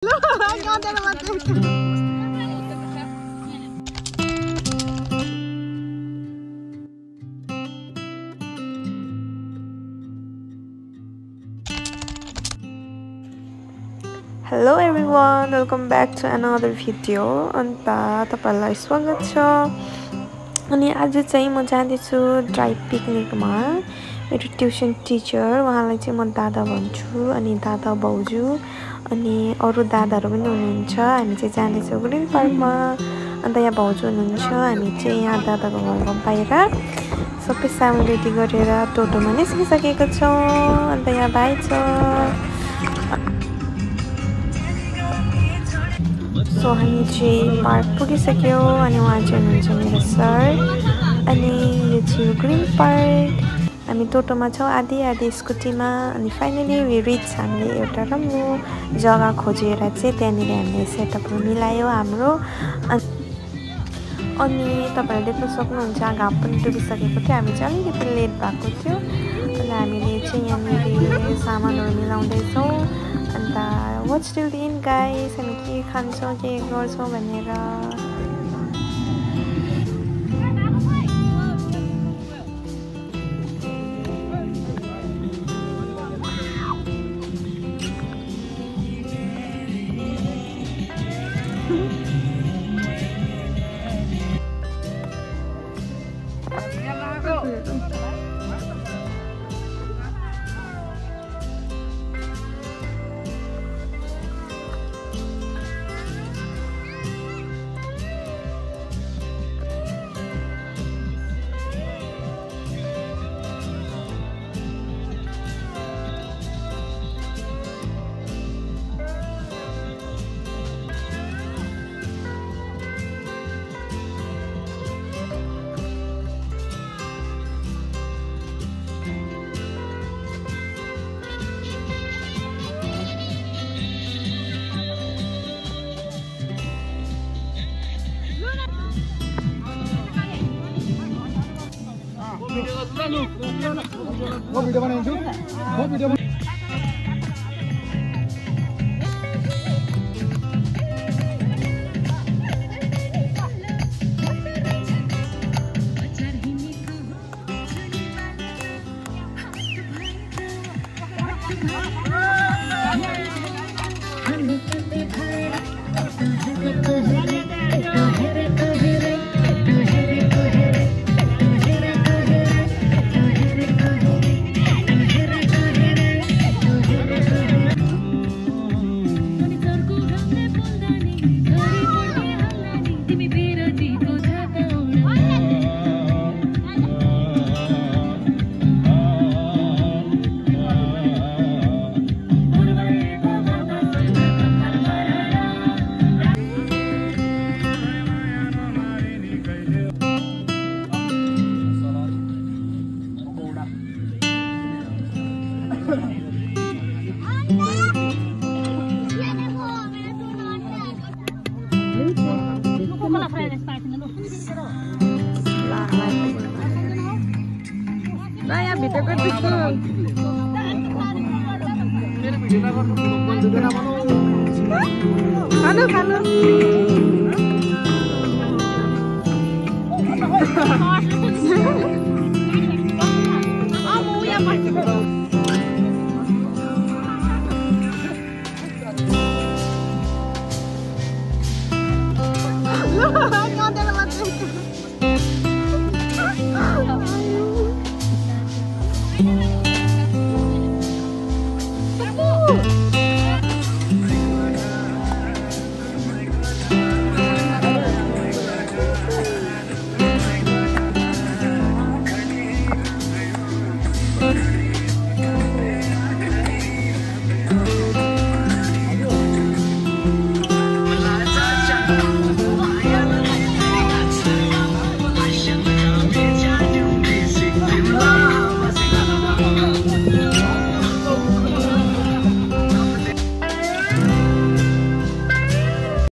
Hello everyone, welcome back to another video. अन्त तपाईहरुलाई स्वागत छ। अनि आज चाहिँ म जाँदैछु ड्राइभ पिकनिकमा। मेरो ट्युसन टिचर उहाँलाई चाहिँ म दादा भन्छु, अनि दादा भाउजू अनि अरु दादाहरु पनि हुनुहुन्छ। हामी चाहिँ जाँदैछौँ ग्रीन पार्कमा। अन्त यहाँ भाउजू हुनुहुन्छ। हामी चाहिँ यहाँ दादाको घरको बाहिर सबै सामान रेडी गरेर टोटोमा निस्किसकेको छौँ। अन्त यहाँ भाइ छ। सो हामी चाहिँ पार्क पुगिसक्यो। अनि उहाँ चाहिँ हुनुहुन्छ मेरो सर। अनि यो चाहिँ ग्रीन पार्क। हामी टोटोमा छौँ, आधी स्कुटीमा। अनि फाइनली वी रिच। हामीले एउटा राम्रो जग्गा खोजेर चाहिँ त्यहाँनिर हामीले सेटअपहरू मिलायो हाम्रो। अनि तपाईहरुले देख्न सक्नुहुन्छ घाम पनि डुबिसकेको थियो। हामी चाहिँ अलिकति लेट भएको थियो। अनि हामीले चाहिँ यहाँनिर सामानहरू मिलाउँदैछौँ। अन्त watch till the and guys. हामी के खान्छौँ के गर्छौँ भनेर। भिडियो बनाउँछु।